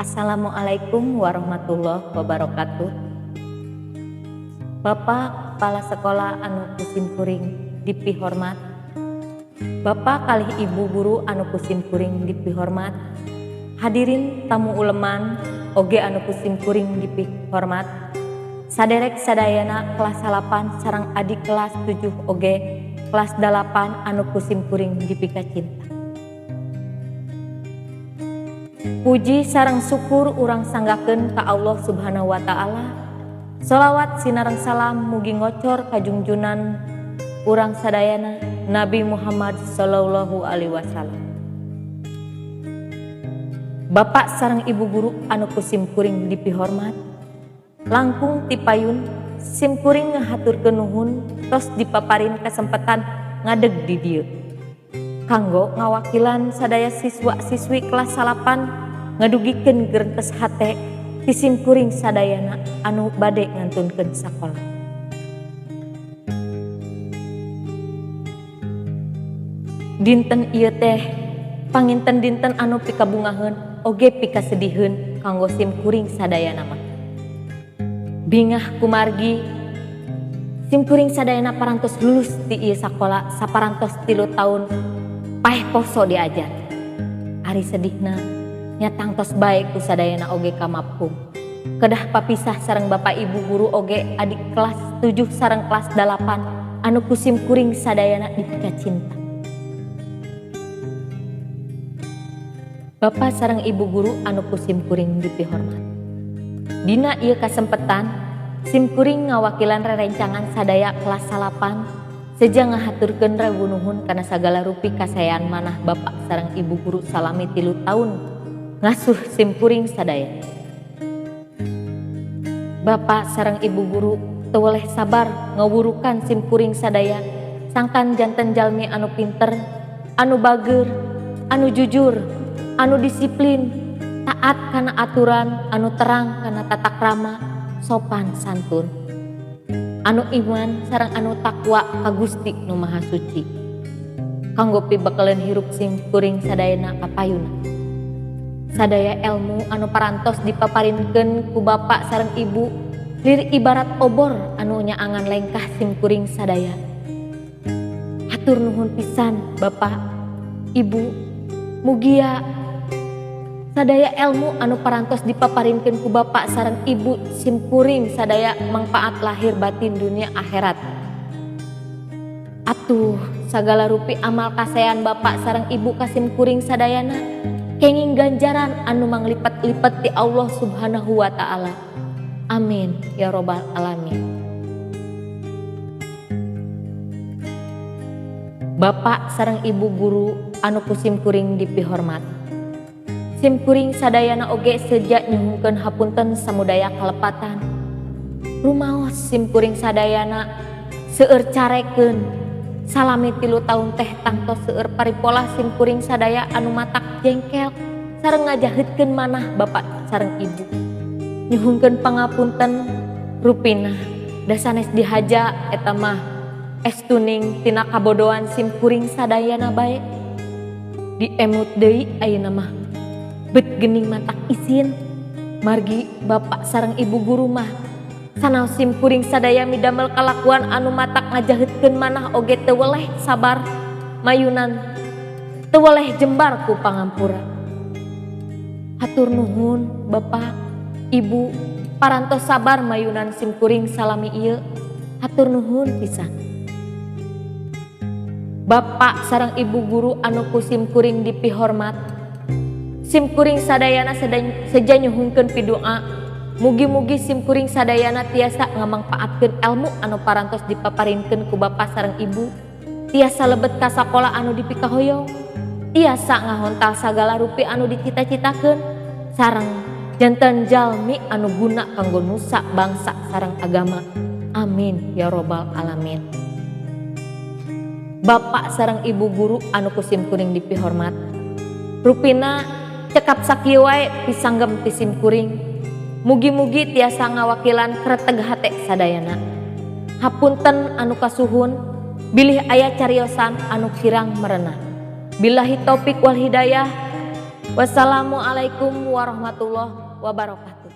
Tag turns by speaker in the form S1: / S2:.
S1: Assalamualaikum warahmatullahi wabarakatuh. Bapak Kepala Sekolah anu ku simkuring dipihormat, Bapak kalih Ibu guru anu ku simkuring dipihormat, hadirin tamu uleman oge anu ku simkuring dipihormat, saderek sadayana kelas 8 sareng adik kelas 7 oge kelas 8 anu ku simkuring dipikacinta. Puji sareng syukur urang sanggakeun ka Allah Subhanahu wa taala. Solawat sinareng salam mugi ngocor kajungjunan urang sadayana Nabi Muhammad sallallahu alaihi wasallam. Bapak sareng ibu guru anu ku simkuring dipihormat, langkung tipayun simkuring ngahaturkeun nuhun tos dipaparin kesempatan ngadeg di dieu. Kanggo ngawakilan sadaya siswa-siswi kelas 8 ngadugikeun gerentes hate ti simkuring sadayana anu bade ngantunkeun sakola. Dinten ieu teh panginten dinten anu pikabungaheun oge pikasediheun kanggo simkuring sadayana mah. Bingah kumargi simkuring sadayana parantos lulus ti ieu sakola saparantos 3 taun paeh poso diajar. Ari sedihna nya tangtos bae ku sadayana oge kamapung. Kedah papisah sareng bapak ibu guru oge adik kelas 7 sareng kelas 8 anu ku simkuring sadayana dipikacinta. Bapak sareng ibu guru anu ku simkuring dipihormat. Dina ieu kasempetan simkuring ngawakilan rerencangan sadaya kelas 8 seja ngahaturkeun rewu nuhun kana sagala rupi kasaean manah bapak sareng ibu guru salami 3 taun ngasuh simkuring sadaya. Bapak sareng ibu guru teu weleh sabar ngawurukan simkuring sadaya sangkan janten jalmi anu pinter, anu bager, anu jujur, anu disiplin, taat kana aturan, anu terang kana tata krama, sopan santun, anu iman sareng anu takwa ka Gusti Nu Maha Suci. Kanggo pibekeleun hirup simkuring sadayana kapayuna. Sadaya ilmu anu parantos dipaparinkeun ku bapak sareng ibu lir ibarat obor anu nyaangan lengkah simkuring sadaya. Hatur nuhun pisan bapak, ibu, mugia sadaya ilmu anu parantos dipaparinkeun ku bapak sareng ibu simkuring sadaya mangpaat lahir batin dunia akhirat. Atuh sagala rupi amal kasaean bapak sareng ibu ka simkuring sadayana kenging ganjaran anu manglipet-lipet ti Allah Subhanahu wa taala. Amin ya robbal alamin. Bapak sareng ibu guru anu ku simkuring dipihormat. Simkuring sadayana oge seja nyuhunkeun hapunten samudaya kalepatan. Rumaos simkuring sadayana seueur carekeun. Salami 3 taun teh tangtos seueur paripolah simkuring sadaya anu matak jengkel sareng ngajaheutkeun manah bapak sareng ibu. Nyuhunkeun pangapunten rupina da sanes dihaja eta mah estuning tina kabodohan simkuring sadayana bae. Diemut deui ayeuna mah bet gening matak isin margi bapak sareng ibu guru mah sanaos simkuring sadaya midamel kalakuan anu matak ngajaheutkeun manah oge teu weleh sabar mayunan teu weleh jembar ku pangampura. Hatur nuhun bapak ibu parantos sabar mayunan simkuring salami ieu. Hatur nuhun pisan. Bapak sareng ibu guru anu ku simkuring dipihormat. Simkuring sadayana seja nyuhunkeun pidu'a. Mugi-mugi simkuring sadayana tiasa ngamangpaatkeun ilmu anu parantos dipaparinkeun ku bapak sareng ibu, tiasa lebet ka sakola anu dipikahoyong, tiasa ngahontal sagala rupi anu dicita-citakeun, sareng janten jalmi anu guna kanggo nusa bangsa sareng agama. Amin ya robbal alamin. Bapak sareng ibu guru anu ku simkuring dipihormat. Rupina cekap sakieu wae pisanggem ti simkuring. Mugi-mugi tiasa ngawakilan kreteg hate sadayana. Hapunten anu kasuhun, bilih aya cariosan anu kirang merenah. Billahi taufik wal hidayah. Wassalamualaikum warahmatullahi wabarakatuh.